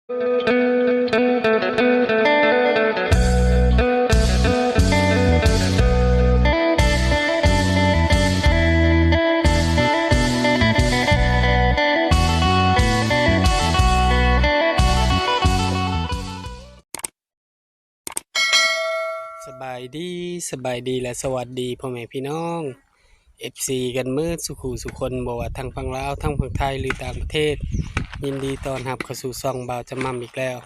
ສະບາຍດີ ສະບາຍດີ ແລະ ສະຫວັດດີພໍ່ແມ່ພີ່ນ້ອງ ເອັຟຊີ ກັນເໝິດສູ່ຄູ່ສູ່ຄົນ ບໍ່ວ່າທັງຝັ່ງລາວ ທັງຝັ່ງໄທ ຫຼື ຕ່າງປະເທດ. ຍິນດີຕ້ອນຮັບເຂົ້າສູ່ຊ່ອງບ່າວຈຳໝ່ຳອີກແລ້ວ.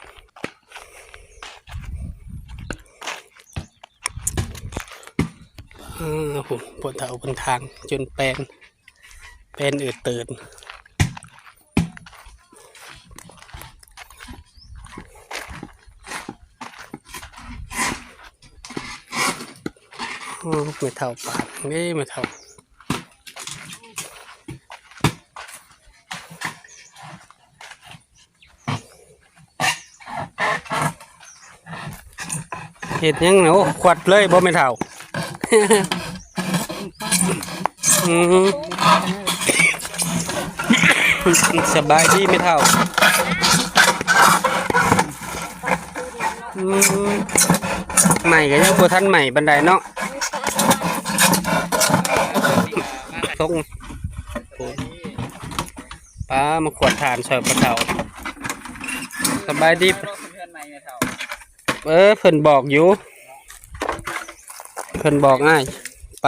ເອີ ໂອ້ໂຫ ຜູ້ເຖົ້າເພິ່ນຖາງຈົນແປນ ແປນເອີດເຕີນ. ໂອ້ ແມ່ເຖົ້າປາດເດ້ ແມ່ເຖົ້າ. ເຮັດຫຍັງນະ? ໂອ້ ຂວັດເລີຍບໍ່ແມ່ເຖົ້າ? ອືມ ສະບາຍດີແມ່ເຖົ້າ. ອືມ ໄໝ້ກໍຍັງບໍ່ທັນໄໝ້ປານໃດເນາະ. ສົ່ງ ປ້າມາຂວດຖ່ານຊ່ອຍພໍ່ເຖົ້າ. ສະບາຍດີ. ເອີ ເພິ່ນບອກຢູ່ ເພິ່ນບອກອ້າຍໄປ.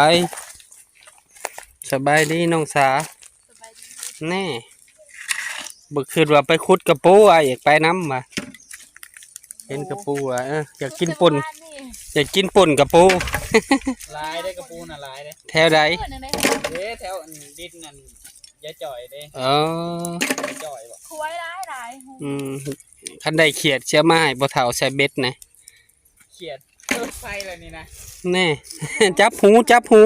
ສະບາຍດີນ້ອງສາ. ແນ່ ບໍ່ຄິດວ່າໄປຂຸດກະປູ ອ້າຍຢາກໄປນຳວ່າ. ເຫັນກະປູວ່າ ເອີ ຢາກກິນປົ່ນ ຢາກກິນປົ່ນກະປູ. ຫຼາຍເດ້ ກະປູນະ ຫຼາຍເດ້. ແຖວໃດ? ເດ້ ແຖວອັນດິນອັນຍາຍຈ່ອຍເດ້. ເອີ ຍາຍຈ່ອຍບໍ່? ຄວາຍຫຼາຍໆ. ອືມ ຄັນໄດ້ຂຽດຊິເອົາມາໃຫ້ພໍ່ເຖົ້າໃສ່ເບັດນະ. ຂຽດເປີດໄຟແລ້ວນີ້ນະ. ແນ່ ຈັບຫູ ຈັບຫູ.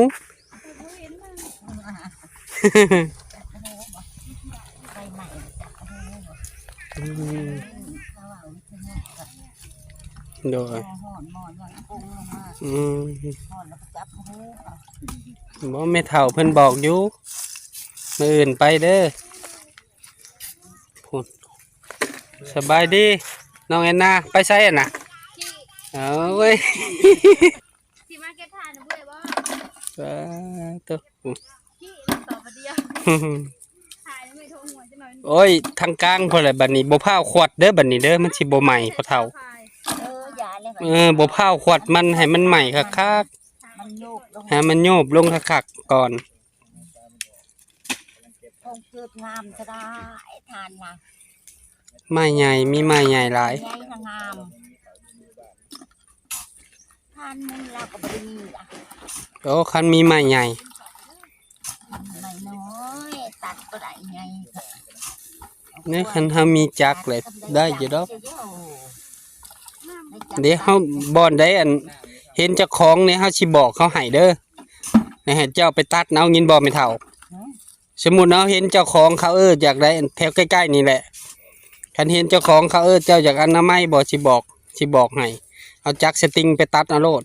ອືມ ໂດຍ ອືມ ບໍ່ ແມ່ເຖົ້າເພິ່ນບອກຢູ່ ມື້ອື່ນໄປເດີ. ພຸ້ນ ສະບາຍດີນ້ອງແອນນາ ໄປໃສຫັ້ນນະ? ໂອ້ຍ ຊິມາເກັບຖ່ານນຳເອື້ອຍບໍ່? ສາທຸ. ໂອ້ຍ ທາງກາງພຸ້ນແຫຼະ ບັດນີ້ບໍ່ພ້າວຂວັດເດີ ບັດນີ້ເດີ ມັນຊິບໍ່ໄໝ້ພໍ່ເຖົ້າ. ເອີ ຢ່າແລ້ວ ເອີ ບໍ່ພ້າວຂວັດມັນ ໃຫ້ມັນໄໝ້ຄັກໆ ໃຫ້ມັນໂຍບລົງຄັກໆກ່ອນ. ໂອ້ ຈືດງາມຊະດາຍ ຖ່ານນະ ໄມ້ໃຫຍ່ ມີໄມ້ໃຫຍ່ຫຼາຍ ໃຫຍ່ງາມ ຖ່ານມັນລາວກໍບໍ່ໄດ້ມີລະ. ໂອ້ ຄັນມີໄມ້ໃຫຍ່ ໄມ້ນ້ອຍຕັດບໍ່ໄດ້ໃຫຍ່. ນີ້ຄັນເຮົາມີຈັກແຫຼະໄດ້ຢູ່ດອກ. ເດ ເຮົາ ບ່ອນໃດອັນເຫັນເຈົ້າຂອງນີ້ ເຮົາຊິບອກເຂົາໃຫ້ເດີ ໃຫ້ເຈົ້າໄປຕັດເອົາ ຍິນບໍ່ແມ່ເຖົ້າ? ສົມມຸດເຮົາເຫັນເຈົ້າຂອງເຂົາເອີ້ນຢາກໄດ້ແຖວໃກ້ໆນີ້ແຫຼະ ຄັນເຫັນເຈົ້າຂອງເຂົາເອີ້ນເຈົ້າຢາກອະນາໄມບໍ່ ຊິບອກ ຊິບອກໃຫ້ ເອົາຈັກສະຕິງໄປຕັດເອົາໂລດ.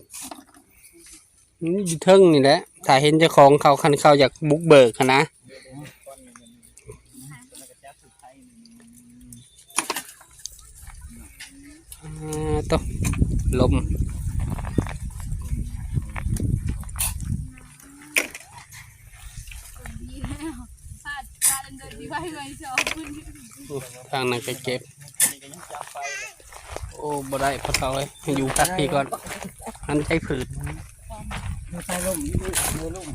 ອືມ ຢູ່ເທິງນີ້ແຫຼະ ຖ້າເຫັນເຈົ້າຂອງເຂົາ ຄັນເຂົາຢາກບຸກເບີກຫັ້ນນະ. ອ່າ ໂຕ ລົມ ໂອ້ ທາງນັ້ນກໍເກັບ. ໂອ້ ບໍ່ໄດ້ພໍ່ເຖົ້າເອີຍ ຢູ່ພັກພີ້ກ່ອນ ມັນໃຊ້ຜືດ ຢູ່ໃສ່ລົມ ຢູ່ໃນລົມ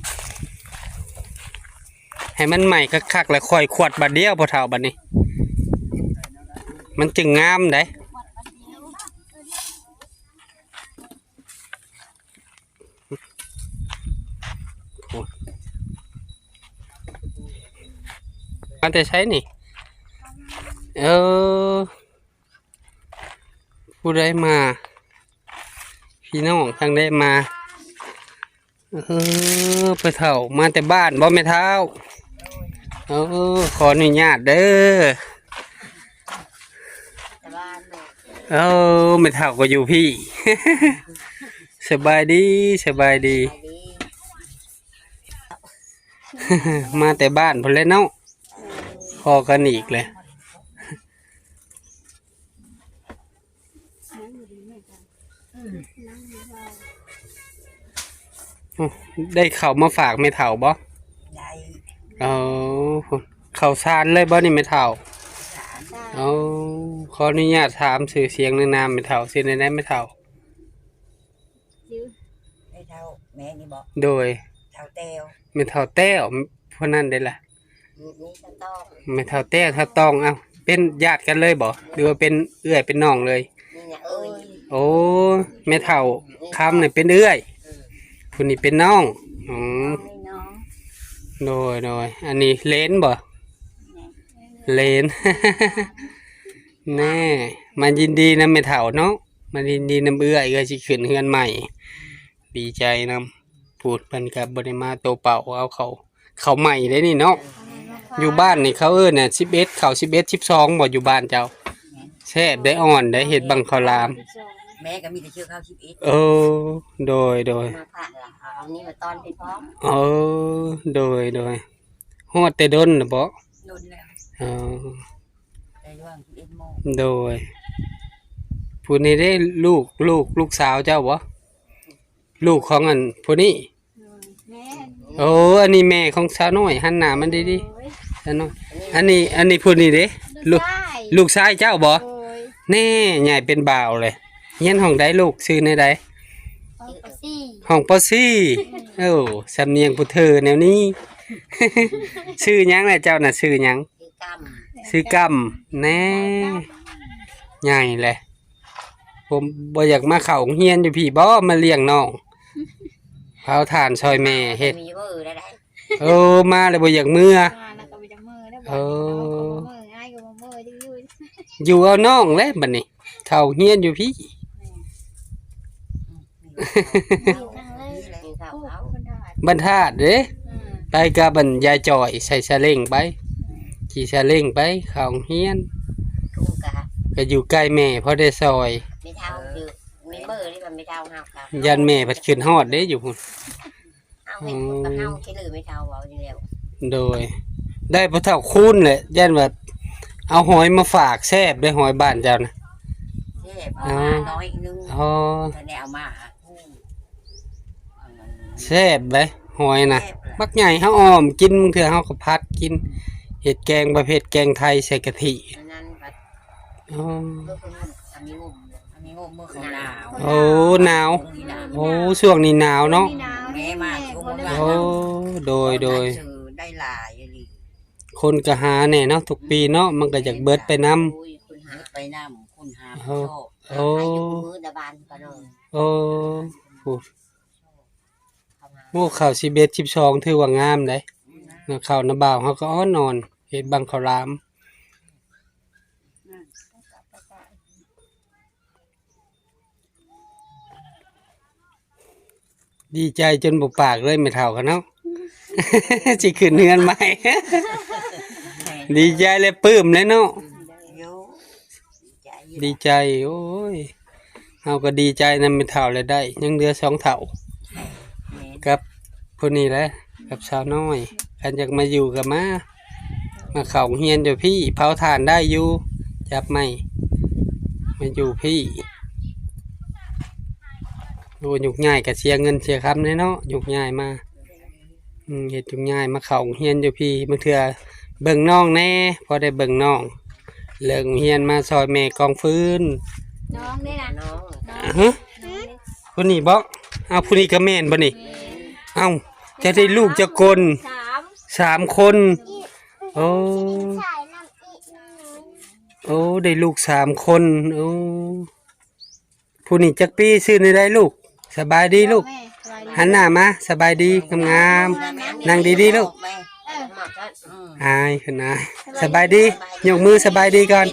ໃຫ້ມັນໄໝ້ຄັກໆ ແລ້ວຄ່ອຍຂວັດບາດດຽວພໍ່ເຖົ້າ ບາດນີ້ມັນຈຶ່ງງາມໄດ໋. ໂອ້ ມາແຕ່ໃສນີ້? ເອີ ຜູ້ໃດມາ? ພີ່ນ້ອງທາງໃດມາ? ເອີ ພໍ່ເຖົ້າມາແຕ່ບ້ານບໍ່ແມ່ເຖົ້າ? ເອີ ຂໍອະນຸຍາດເດີ. ເອີ ແມ່ເຖົ້າກໍຢູ່ພີ້. ສະບາຍດີ ສະບາຍດີ. ມາແຕ່ບ້ານພຸ້ນແຫຼະເນາະ ພໍ້ກັນອີກແຫຼະ. ໂອ້ ໄດ້ເຂົ້າມາຝາກແມ່ເຖົ້າບໍ່? ໄດ້. ເອີ ເຂົ້າສານເລີຍບໍ່ນີ້ແມ່ເຖົ້າ? ສານ. ໂອ້ ຂໍອະນຸຍາດຖາມຊື່ສຽງນາມແມ່ເຖົ້າ ຊື່ແນວໃດແມ່ເຖົ້າ? ຊື່ແມ່ເຖົ້າ ແມ່ນີ້ບໍ່? ໂດຍ. ເຖົ້າແຕ້ວ. ແມ່ເຖົ້າແຕ້ວ ຜູ້ນັ້ນເດ້ລະ? ມີ ມີເຖົ້າຕ້ອງ. ແມ່ເຖົ້າແຕ້ວ ເຖົ້າຕ້ອງ ເອົ້າ ເປັນຍາດກັນເລີຍບໍ່ ຫຼືວ່າເປັນເອື້ອຍເປັນນ້ອງເລີຍ? ນີ້ນະເອື້ອຍ. ໂອ້ ແມ່ເຖົ້າຄຳນີ້ເປັນເອື້ອຍ. ອືມ ຜູ້ນີ້ເປັນນ້ອງ. ອືມ ນ້ອງ. ໂດຍ ໂດຍ. ອັນນີ້ເຫຼນບໍ່? ແມ່ນ. ເຫຼນ. ແນ່ ມາຍິນດີນຳແມ່ເຖົ້າເນາະ ມາຍິນດີນຳເອື້ອຍ ເອື້ອຍຊິຂຶ້ນເຮືອນໃໝ່. ດີໃຈນຳ. ພຸ້ນເພິ່ນກໍບໍ່ໄດ້ມາໂຕເປົ່າ ເອົາເຂົ້າ ເຂົ້າໃໝ່ເດ້ນີ້ເນາະ. ເອົາໃໝ່ມາຝາກ. ຢູ່ບ້ານນີ້ເຂົາເອີ້ນນະ ສິບເອັດ ເຂົ້າສິບເອັດ ສິບສອງບໍ່ ຢູ່ບ້ານເຈົ້າ? ແມ່ນ. ແຊບໄດ້ ອ່ອນໄດ້ ເຮັດບັ້ງເຂົ້າຫຼາມ. ສິບສອງ ແມ່ກໍມີແຕ່ເຊື່ອເຂົ້າສິບເອັດ. ເອີ ໂດຍ ໂດຍ. ມາຝາກລະ ເອົານີ້ມາຕ້ອນເພິ່ນພ້ອມ. ເອີ ໂດຍ ໂດຍ. ຮອດແຕ່ດົນລະບໍ? ດົນແລ້ວ. ເອີ ໄດ້ວ່າງສິບເອັດໂມງ. ໂດຍ. ຜູ້ນີ້ເດ້ ລູກ ລູກ ລູກສາວເຈົ້າບໍ? ລູກຂອງອັນຜູ້ນີ້? ແມ່ນ. ໂອ້ ອັນນີ້ແມ່ຂອງສາວນ້ອຍ ຫັນໜ້າມາດີໆ. ໂດຍ. ສາວນ້ອຍ ອັນນີ້ ອັນນີ້ຜູ້ນີ້ເດ້ ລູກຊາຍ ລູກຊາຍເຈົ້າບໍ? ໂດຍ. ແນ່ ໃຫຍ່ເປັນບ່າວເລີຍ. ຮຽນຫ້ອງໃດລູກ? ຊື່ແນວໃດ? ຫ້ອງ ປໍສີ່ ຫ້ອງ ປໍສີ່. ໂອ້ ສຳນຽງຜູ້ເຖົ້ແນວນີ້. ຊື່ຫຍັງລະເຈົ້ານະ? ຊື່ຫຍັງ? ຊື່ກຳ. ຊື່ກຳ. ແນ່ ໃຫຍ່ແຫຼະ. ຜົມບໍ່ຢາກມາເຂົ້າໂຮງຮຽນຢູ່ພີ້ບໍ? ມາລ້ຽງນ້ອງ ເຜົາຖ່ານຊ່ອຍແມ່ເຮັດ. ມີເວີໄດ້. ເອີ ມາແລ້ວບໍ່ຢາກເມືອ. ມາແລ້ວກໍບໍ່ຢາກເມືອແລ້ວ. ເອີ ເອົາກໍບໍ່ເມືອ ອ້າຍກໍບໍ່ເມືອ ຢູ່ ຢູ່ເອົານ້ອງແຫຼະບັດນີ້ ເຂົ້າຮຽນຢູ່ພີ້. ແມ່ນ. ນີ້ແຫຼະ ບັນທາດເດ້. ອືມ ໄປກັບບັນຍາຍຈ່ອຍ ໃສ່ຊາເລັ້ງໄປ. ອືມ ຂີ່ຊາເລັ້ງໄປເຂົ້າໂຮງຮຽນ. ກໍ ກໍຢູ່ໃກ້ແມ່ ພໍໄດ້ຊ່ອຍ. ແມ່ເຖົ້າຢູ່ ມີເບີນີ້ ແມ່ເຖົ້າເຮົາກໍ ຢ້ານແມ່ພັດຂຶ້ນຮອດເດ້ຢູ່ພຸ້ນ. ເຮົາເຮັດ ອືມ ກັບເຮົາ ທີ່ຫຼືແມ່ເຖົ້າເວົ້າຢູ່ແລ້ວ. ໂດຍ. ໄດ້ພໍ່ເຖົ້າຄູນແຫຼະ ຢ້ານວ່າເອົາຫອຍມາຝາກ. ແຊບເດ້ ຫອຍບ້ານເຈົ້ານະ. ແຊບ. ອໍ ເອົາມາໜ້ອຍໜຶ່ງ. ອໍ ກໍໄດ້ເອົາມາ. ແຊບເດ້ຫອຍນະ. ແຊບ. ບັກໃຫຍ່ເຮົາອ້ອມກິນ ບາງເທື່ອເຮົາກໍຜັດກິນ ເຮັດແກງປະເພດແກງໄທໃສ່ກະທິ. ອັນນັ້ນບັດ ອໍ ເອີ ເພິ່ນກໍມີງົມ ມີງົມມື້ເຂົາໜາວ. ໂອ້ ໜາວ. ໂອ້ ຊ່ວງນີ້ໜາວເນາະ. ແມ່ມາຊ່ວງ ໂອ້ ໂດຍ ໂດຍ. ໄດ້ຫຼາຍອີ່ຫຼີ. ຄົນກໍຫາແດ່ເນາະ ທຸກປີເນາະ ມັນກໍຢາກເບິດໄປນຳ. ໂອ້ຍ ຄົນຫາໄປນຳ ຄົນຫາ ໂອ້ ຊອກ. ໂອ້ ໃຜຢູ່ມື້ນະບ້ານກໍນອນ. ໂອ້ ໂອ້ ເຂົ້າສິບເອັດ ສິບສອງ ຖືວ່າງາມເດ້. ນະ ເຂົ້ານະບ່າວເຮົາກໍອ່ອນໆ ເຮັດບັ້ງເຂົ້າຫຼາມ. ດີໃຈຈົນບໍ່ປາກເລີຍແມ່ເຖົ້າກັນເນາະ ຊິຂຶ້ນເຮືອນໃໝ່. ດີໃຈແລະປຶ້ມແລະເນາະ. ໂອ້ ດີໃຈ ໂອ້ຍ ເຮົາກໍດີໃຈນຳແມ່ເຖົ້າແລະໄດ້ ຍັງເຫຼືອສອງເຖົ້າ ແມ່ນ ກັບຜູ້ນີ້ແຫຼະ ກັບສາວນ້ອຍ. ຄັນຢາກມາຢູ່ກໍມາ ມາເຂົ້າໂຮງຮຽນຢູ່ພີ້ ເຜົາຖ່ານໄດ້ຢູ່ ຈັບໄມ້ ມາຢູ່ພີ້. ໂອ້ ຍົກຍ້າຍກໍເສຍເງິນເສຍຄຳເດ້ເນາະ ຍົກຍ້າຍມາ. ອືມ ເຮັດທຸກຢ່າງ ມາເຂົ້າໂຮງຮຽນຢູ່ພີ້ ບາງເທື່ອເບິ່ງນ້ອງແດ່ ພໍໄດ້ເບິ່ງນ້ອງ ເລີກໂຮງຮຽນມາຊ່ອຍແມ່ກອງຟືນ. ນ້ອງເດ້ລະ ນ້ອງ ຮະ ຜູ້ນີ້ບໍ? ອ້າວ ຜູ້ນີ້ກໍແມ່ນບໍນີ້? ແມ່ນ. ເອົ້າ ເຈົ້າໄດ້ລູກຈັກຄົນ? ສາມ ສາມຄົນ. ໂອ້ ໂອ້ ໄດ້ລູກສາມຄົນ. ໂອ້ ຜູ້ນີ້ຈັກປີ? ຊື່ແນວໃດລູກ? ສະບາຍດີລູກ ແມ່ ສະບາຍດີ ຫັນໜ້າມາ ສະບາຍດີງາມໆ ນັ່ງດີໆລູກ ເອີ ອາຍຂຶ້ນອາຍ ສະບາຍດີ ຍົກມືສະບາຍດີກ່ອນ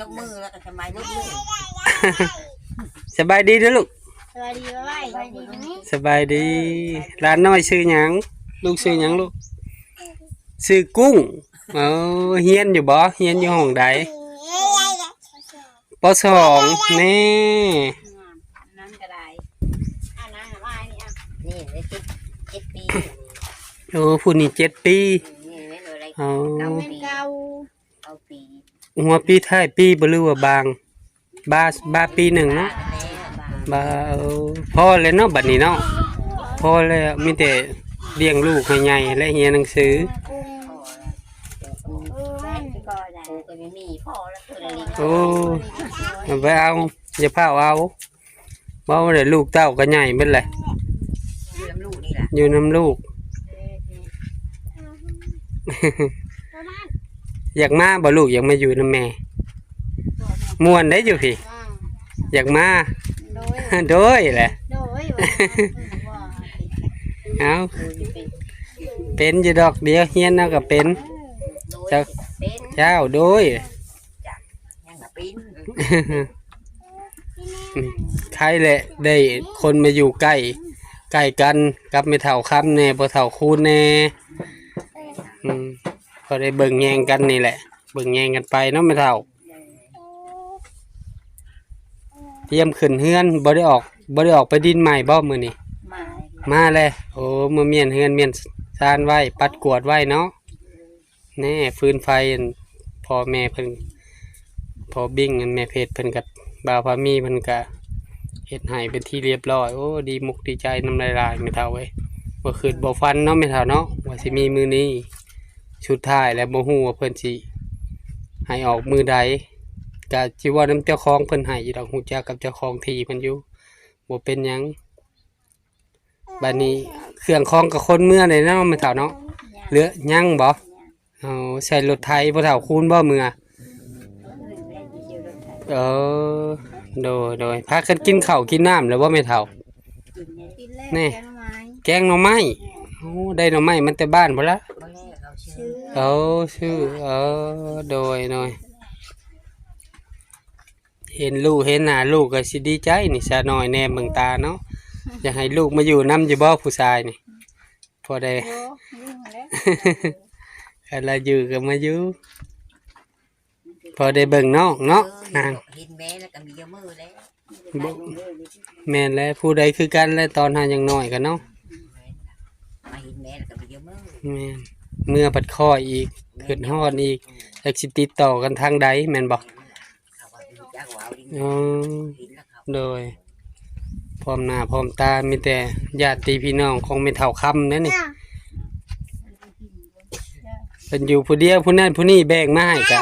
ຍົກມືແລ້ວກໍສະບາຍດີ ສະບາຍດີເດີລູກ ສະບາຍດີ ບາຍບາຍ ສະບາຍດີ ຫຼານນ້ອຍຊື່ຫຍັງ? ລູກຊື່ຫຍັງລູກ? ຊື່ກຸ້ງ ເອີ ຮຽນຢູ່ບໍ່? ຮຽນຢູ່ຫ້ອງໃດ? ປ.ສອງ ແນ່ ອັນນັ້ນກໍໄດ້ ອັນນັ້ນລາຍນີ້ ນີ້ໄດ້ເຈັດ ເຈັດປີ ໂອ້ ຜູ້ນີ້ເຈັດປີ ນີ້ແມ່ນບໍ່ໄດ້ ອໍ ເກົ້າປີ ເກົ້າປີ ຫົວປີທ້າຍປີບໍ່ ຫຼືວ່າບາງ? ບາ ບາປີໜຶ່ງເນາະ ບາ ເອີ ພໍແລ້ວເນາະ ບັດນີ້ເນາະ ພໍແລ້ວ ມີແຕ່ລ້ຽງລູກໃຫ້ໃຫຍ່ ແລະ ຮຽນໜັງສື. ໂອ້ ໄປເອົາ ຢ່າຟ້າວເອົາ ເວົ້າແລ້ວ ລູກເຕົ້າກໍໃຫຍ່ເບິດແຫຼະ ຢູ່ນຳລູກນີ້ແຫຼະ ຢູ່ນຳລູກ. ຢາກມາບໍ່ລູກ? ຢາກມາຢູ່ນຳແມ່? ມ່ວນໄດ໋ຢູ່ພີ້ ຢາກມາ. ໂດຍ ໂດຍແຫຼະ ໂດຍ ເອົາ ເປັນຢູ່ດອກ ດຽວຮຽນເອົາກໍເປັນ. ເຈົ້າ ເຈົ້າ ໂດຍ ຍັງກະເປັນ ໄຄແຫຼະ ໄດ້ຄົນມາຢູ່ໃກ້ ໃກ້ກັນກັບແມ່ເຖົ້າຄຳແດ່ ພໍ່ເຖົ້າຄູນແດ່. ອືມ ພໍໄດ້ເບິ່ງແຍງກັນນີ້ແຫຼະ ເບິ່ງແຍງກັນໄປເນາະແມ່ເຖົ້າ. ຕຽມຂຶ້ນເຮືອນ ບໍ່ໄດ້ອອກ ບໍ່ໄດ້ອອກໄປດິນໃໝ່ບໍ່ມື້ນີ້? ມາ ມາແລ້ວ. ໂອ້ ມາມ້ຽນເຮືອນມ້ຽນຊານໄວ້ ປັດກວາດໄວ້ເນາະ. ແນ່ ຟືນໄຟ ອັນ ພໍ່ແມ່ເພິ່ນ ພໍ່ບິ້ງ ອັນ ແມ່ເພັດເພິ່ນກະ ບ່າວພາມີເພິ່ນກະເຮັດໃຫ້ເປັນທີ່ລຽບຮ້ອຍ. ໂອ້ ດີມຸກດີໃຈນຳຫຼາຍໆ ແມ່ເຖົ້າເອີຍ. ບໍ່ຄິດບໍ່ຝັນເນາະແມ່ເຖົ້າເນາະ ວ່າຊິມີມື້ນີ້. ສຸດທ້າຍແລ້ວບໍ່ຮູ້ວ່າເພິ່ນຊິໃຫ້ອອກມື້ໃດ. ກະຊິເວົ້ານຳເຈົ້າຂອງເພິ່ນໃຫ້ຢູ່ດອກ ຮູ້ຈັກກັບເຈົ້າຂອງທີ່ເພິ່ນຢູ່. ບໍ່ເປັນຫຍັງ. ບາດນີ້ເຄື່ອງຂອງກໍຂົນເມືອແລ້ວເນາະແມ່ເຖົ້າເນາະ. ເຫຼືອຍັງບໍ່? ເອົາໃສ່ລົດໄຖ ພໍ່ເຖົ້າຄູນບໍ່ເມືອ? ເອີ ໂດຍໆ. ພາກັນກິນເຂົ້າກິນນ້ຳແລ້ວບໍ່ແມ່ເຖົ້າ? ແນ່ ແກງໜໍ່ໄມ້. ໂອ້ ໄດ້ໜໍ່ໄມ້ມາແຕ່ບ້ານພຸ້ນລະ? ເອົາ ຊື້. ເອີ ໂດຍໆ. ເຫັນລູກເຫັນໜ້າລູກກໍຊິດີໃຈນີ້ ສາວນ້ອຍແນມເບິ່ງຕາເນາະ. ຢາກໃຫ້ລູກມາຢູ່ນຳຢູ່ບໍ່ຜູ້ຊາຍນີ້? ພໍໄດ້ ຄັນລາຢູ່ກໍມາຢູ່ ພໍໄດ້ເບິ່ງນ້ອງເນາະ. ເອີ ນາງ ເຫັນແມ່ແລ້ວກໍມີຢູ່ມື້ແລ້ວ. ແມ່ນແຫຼະ ຜູ້ໃດຄືກັນແຫຼະ ຕອນເຮົາຍັງນ້ອຍກໍເນາະ ມາເຫັນແມ່ແລ້ວກໍມີຢູ່ມື້. ແມ່ນ ເມື່ອບັດຄ່ອຍອີກ ຄຶດຮອດອີກ ຈັກຊິຕິດຕໍ່ກັນທາງໃດ ແມ່ນບໍ່? ອໍ ໂດຍ ພ້ອມໜ້າພ້ອມຕາ ມີແຕ່ຍາດຕິພີ່ນ້ອງຂອງແມ່ເຖົ້າຄຳເດ້ນີ້. ເພິ່ນຢູ່ຜູ້ດຽວ ຜູ້ນັ້ນຜູ້ນີ້ແບ່ງມາໃຫ້ກະ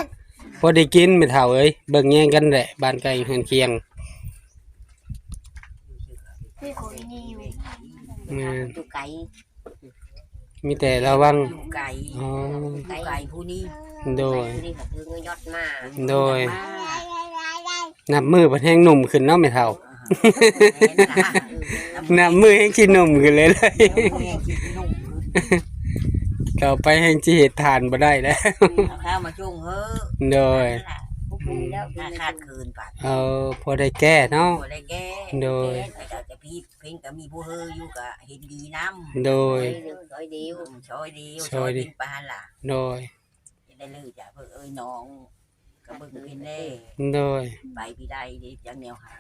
ພໍໄດ້ກິນແມ່ເຖົ້າເອີຍ. ເບິ່ງແຍງກັນແຫຼະ ບ້ານໃກ້ເຮືອນຄຽງ. ແມ່ນ ຢູ່ໄກ ມີແຕ່ລະວັງ ຢູ່ໄກ. ອໍ ຢູ່ໄກຜູ້ນີ້. ໂດຍ ຜູ້ນີ້ກໍຄືຍອດມາ. ໂດຍ ນັບມື້ເພິ່ນແຮ່ງໜຸ່ມຂຶ້ນເນາະແມ່ເຖົ້າ. ແມ່ນລະ ນັບມື້ແຮ່ງຊິໜຸ່ມຂຶ້ນເລີຍ ແຮ່ງຊິໜຸ່ມຂຶ້ນ. ຕໍ່ໄປແຮ່ງຊິເຮັດຖ່ານບໍ່ໄດ້ແລ້ວ. ເອົາຂ້າວມາຊົງເຮີ້. ໂດຍ ອືມ ຂາດເຂີນໄປ. ເອີ ພໍໄດ້ແກ້ເນາະ ພໍໄດ້ແກ້. ໂດຍ ແກ້ ເພິ່ນກໍມີຜູ້ເຮີ້ຢູ່ກໍເຫັນດີນຳ. ໂດຍ ຊ່ອຍເດີ ຊ່ອຍເດີ ຊ່ອຍເດີ ຊ່ອຍເປັນປານລະ. ໂດຍ ໄດ້ເລີຍຈ້າ ເພິ່ນເອີຍ ນ້ອງກໍເບິ່ງເປັນແດ່. ໂດຍ ໄປບໍ່ໄດ້ເດ້ ຈັກແນວຫາ.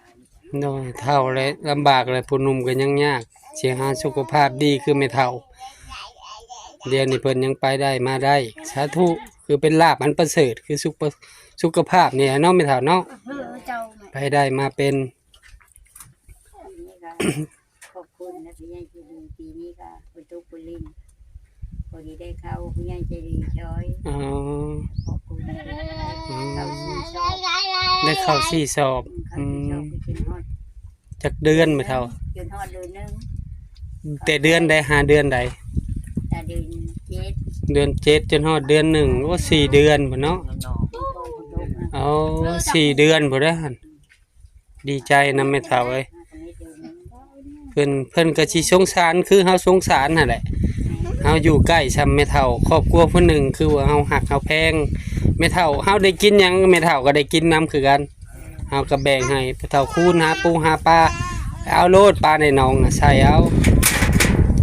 ໂດຍ ເຖົ້າແລ້ວລຳບາກແລ້ວ ຜູ້ໜຸ່ມກໍຍັງຍາກ ຊິຫາສຸຂະພາບດີຄືແມ່ເຖົ້າ. ດຽວນີ້ເພິ່ນຍັງໄປໄດ້ມາໄດ້ ສາທຸ ຄືເປັນລາບອັນປະເສີດ ຄືສຸຂະ ສຸຂະພາບນີ້ເນາະແມ່ເຖົ້າເນາະ. ເອີ ເຈົ້າ ໄປໄດ້ມາເປັນ. ນີ້ກໍຂອບຄຸນນະ ຜູ້ໃຫຍ່ໃຈດີ ປີນີ້ກໍຝົນຕົກຝົນລິນ ພໍດີໄດ້ເຂົ້າ ຜູ້ໃຫຍ່ໃຈດີຊ່ອຍ. ອໍ ຂອບຄຸນນະ ອືມ ເຂົ້າສີ່ຊອບ ໄດ້ເຂົ້າສີ່ຊອບ. ອືມ ເຂົ້າສີ່ຊອບ ອືມ ໄປຈົນຮອດ ຈັກເດືອນແມ່ເຖົ້າ? ຈົນຮອດເດືອນໜຶ່ງ. ແຕ່ເດືອນໃດຫາເດືອນໃດ? ແຕ່ເດືອນເຈັດ ເດືອນເຈັດຈົນຮອດເດືອນໜຶ່ງ. ໂອ້ ສີ່ເດືອນພຸ້ນເນາະ. ເອົາ ສີ່ເດືອນພຸ້ນເດີຫັ້ນ. ດີໃຈນຳແມ່ເຖົ້າເອີຍ ເພິ່ນ ເພິ່ນກໍຊິສົງສານຄືເຮົາສົງສານຫັ້ນແຫຼະ. ເຮົາຢູ່ໃກ້ຊ່ຳແມ່ເຖົ້າ ຄອບຄົວຜູ້ໜຶ່ງ ຄືວ່າເຮົາຮັກເຮົາແພງແມ່ເຖົ້າ. ເຮົາໄດ້ກິນຫຍັງ ແມ່ເຖົ້າກໍໄດ້ກິນນຳຄືກັນ. ເຮົາກໍແບ່ງໃຫ້ຜູ້ເຖົ້າຄູນ ຫາປູຫາປາ ເອົາໂລດ ປາໃນໜອງນະ ໃສ່ເອົາ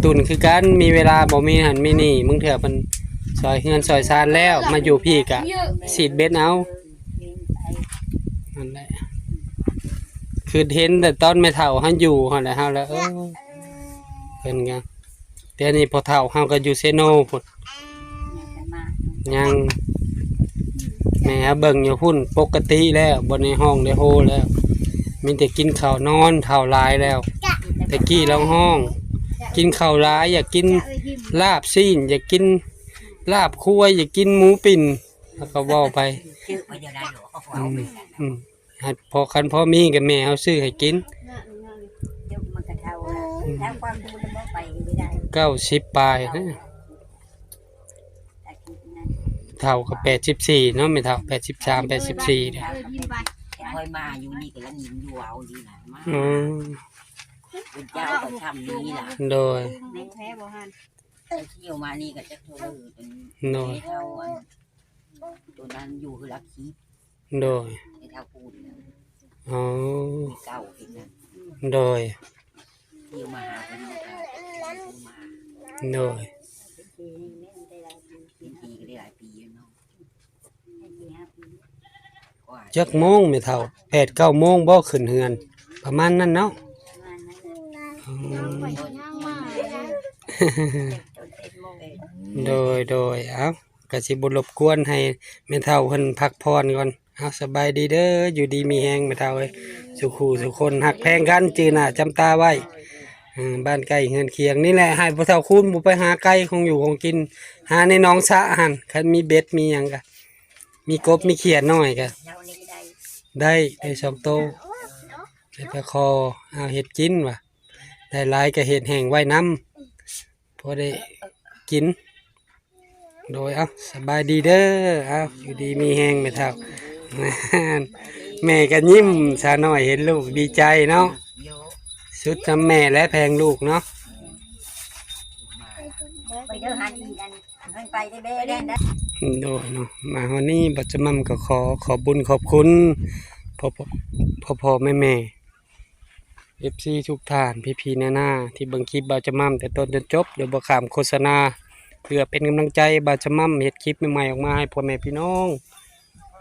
ຕຸນຄືກັນ. ມີເວລາບໍ່ມີຫັ້ນມີນີ້ ບາງເທື່ອເພິ່ນຊ່ອຍເຮືອນຊ່ອຍຊານແລ້ວ ມາຢູ່ພີ້ກະສີດເບັດເອົາ. ນັ້ນແຫຼະ ຄືເຫັນແຕ່ຕອນແມ່ເຖົ້າຫັ້ນຢູ່ຫັ້ນແຫຼະ ເຮົາລະ ເອີ ເພິ່ນກະ ແຕ່ນີ້ພໍ່ເຖົ້າເຮົາກໍຢູ່ເຊໂນພຸ້ນ ຍັງ ແມ່ເຮົາເບິ່ງຢູ່ພຸ້ນ ປົກກະຕິແລ້ວ ບໍ່ໄດ້ຮ້ອງໄດ້ໂຮແລ້ວ ມີແຕ່ກິນເຂົ້ານອນ ເຖົ້າຫຼາຍແລ້ວ. ແຕ່ກີ້ລາວຮ້ອງ ກິນເຂົ້າຫຼາຍ ຢາກກິນລາບຊີ້ນ ຢາກກິນລາບຄວາຍ ຢາກກິນໝູປິ່ນ ແລ້ວກໍເວົ້າໄປ. ອືມ ອືມ ໃຫ້ພໍ ຄັນພໍມີກໍແມ່ເຮົາຊື້ໃຫ້ກິນ. ມັນກໍເຖົ້າແລ້ວ ອືມ ແລ້ວຄວາມຮູ້ລະບໍ່ໄປໄດ້ ເກົ້າສິບປາຍນະ. ເຖົ້າກໍແປດສິບສີ່ເນາະ ແມ່ເຖົ້າ ແປດສິບສາມ ແປດສິບສີ່ເດ້. ເອີ ຍິນໄປ ຂ້ອຍມາຢູ່ນີ້ກໍຍັງຍິນຢູ່ ເວົ້າດີນະ ມາ ອືມ ເປັນເຈົ້າກໍຊ່ຳນີ້ລະ. ໂດຍ ແມ່ນແທ້ບໍ່ຫັ້ນ? ໄປທ່ຽວມານີ້ກໍຈັກເທົ່າເລີ ໂດຍ ເຖົ້າອັນ ຕົວນັ້ນຢູ່ຄືລັກສິບ. ໂດຍ ໄອ້ທ້າວປູນ ອໍ ເກົ່າເປັນນັ້ນ. ໂດຍ ຢູ່ມາຫາເພິ່ນ ໂດຍ ເປັນປີກໍໄດ້ຫຼາຍປີແລ້ວເນາະ. ຈັກໂມງແມ່ເຖົ້າ ແປດເກົ້າໂມງບໍ່ຂຶ້ນເຮືອນ ປະມານນັ້ນເນາະ. ອືມ ໂດຍ ໂດຍ ເອົ້າ ກະຊິບໍ່ລົບກວນ ໃຫ້ແມ່ເຖົ້າເພິ່ນພັກຜ່ອນກ່ອນ. ເອົາ ສະບາຍດີເດີ ຢູ່ດີມີແຮງແມ່ເຖົ້າເອີຍ ສູ່ຄູ່ສູ່ຄົນ ຮັກແພງກັນ ຈື່ໜ້າຈຳຕາໄວ້. ເອີ ບ້ານໃກ້ເຮືອນຄຽງນີ້ແຫຼະ ໃຫ້ພໍ່ເຖົ້າຄູນບໍ່ໄປຫາໄກ່ຂອງຢູ່ຂອງກິນ ຫາໃນໜອງສະຫັ້ນ ຄັນມີເບັດມີຫຍັງກະ ມີກົບມີຂຽດນ້ອຍກະ ໄດ້ ໄດ້ສອງໂຕ ໄດ້ປາຄໍ່ ເອົາເຮັດກິນວ່າ ໄດ້ຫຼາຍກະເຮັດແຫ້ງໄວ້ນຳ ພໍໄດ້ກິນ. ໂດຍ ເອົ້າ ສະບາຍດີເດີ ເອົ້າ ຢູ່ດີມີແຮງແມ່ເຖົ້າ. ແມ່ກໍຍິ້ມ ສາວນ້ອຍເຫັນລູກດີໃຈເນາະ ສຸດຈຳແມ່ແລະ ແພງລູກເນາະ. ໄປເດີ ຫາອີກອັນ ເພິ່ນໄປໄດ້ແບແລ່ນໄດ້. ໂດຍເນາະ ມາຮອດນີ້ບ່າວຈະໝ່ຳກໍຂໍຂອບບຸນຂອບຄຸນ ພໍ່ ພໍ່ ພໍ່ໆແມ່ໆ ເອັຟຊີທຸກທ່ານ ພີ່ໆນ້າໆ ທີ່ເບິ່ງຄລິບບ່າວຈະໝ່ຳແຕ່ຕົ້ນຈົນຈົບ ໂດຍບໍ່ຂ້າມໂຄສະນາ ເພື່ອເປັນກຳລັງໃຈບ່າວຈະໝ່ຳເຮັດຄລິບໃໝ່ໆອອກມາໃຫ້ພໍ່ແມ່ພີ່ນ້ອງ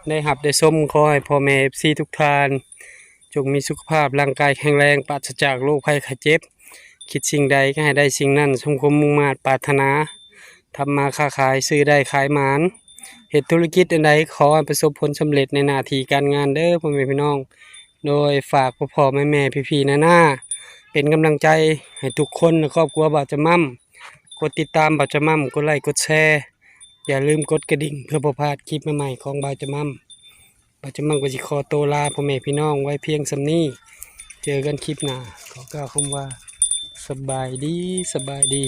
ໄດ້ຮັບໄດ້ຊົມ. ຂໍໃຫ້ພໍ່ແມ່ເອັຟຊີທຸກທ່ານ ຈົ່ງມີສຸຂະພາບຮ່າງກາຍແຂງແຮງ ປາສະຈາກໂລກໄພໄຂ້ເຈັບ ຄິດສິ່ງໃດກໍໃຫ້ໄດ້ສິ່ງນັ້ນ ສົມຄວາມມຸ່ງມາດປາດຖະໜາ ທຳມາຄ້າຂາຍ ຊື້ໄດ້ຂາຍໝານ ເຮັດທຸລະກິດອັນໃດ ຂໍໃຫ້ປະສົບຜົນສຳເລັດໃນໜ້າທີ່ການງານເດີ ພໍ່ແມ່ພີ່ນ້ອງ. ໂດຍ ຝາກພໍ່ໆແມ່ໆ ພີ່ໆນ້າໆ ເປັນກຳລັງໃຈໃຫ້ທຸກຄົນໃນຄອບຄົວບ່າວຈະໝ່ຳ ກົດຕິດຕາມບ່າວຈະໝ່ຳ ກົດໄລ້ກົດແຊ ຢ່າລືມກົດກະດິ່ງ ເພື່ອບໍ່ພາດຄລິບໃໝ່ໆຂອງບ່າວຈະໝ່ຳ. ບ່າວຈະໝ່ຳກໍຊິຂໍໂຕລາພໍ່ແມ່ພີ່ນ້ອງໄວ້ພຽງສ່ຳນີ້ ເຈີກັນຄລິບໜ້າ ຂໍກ່າວຄຳວ່າ ສະບາຍດີ ສະບາຍດີ.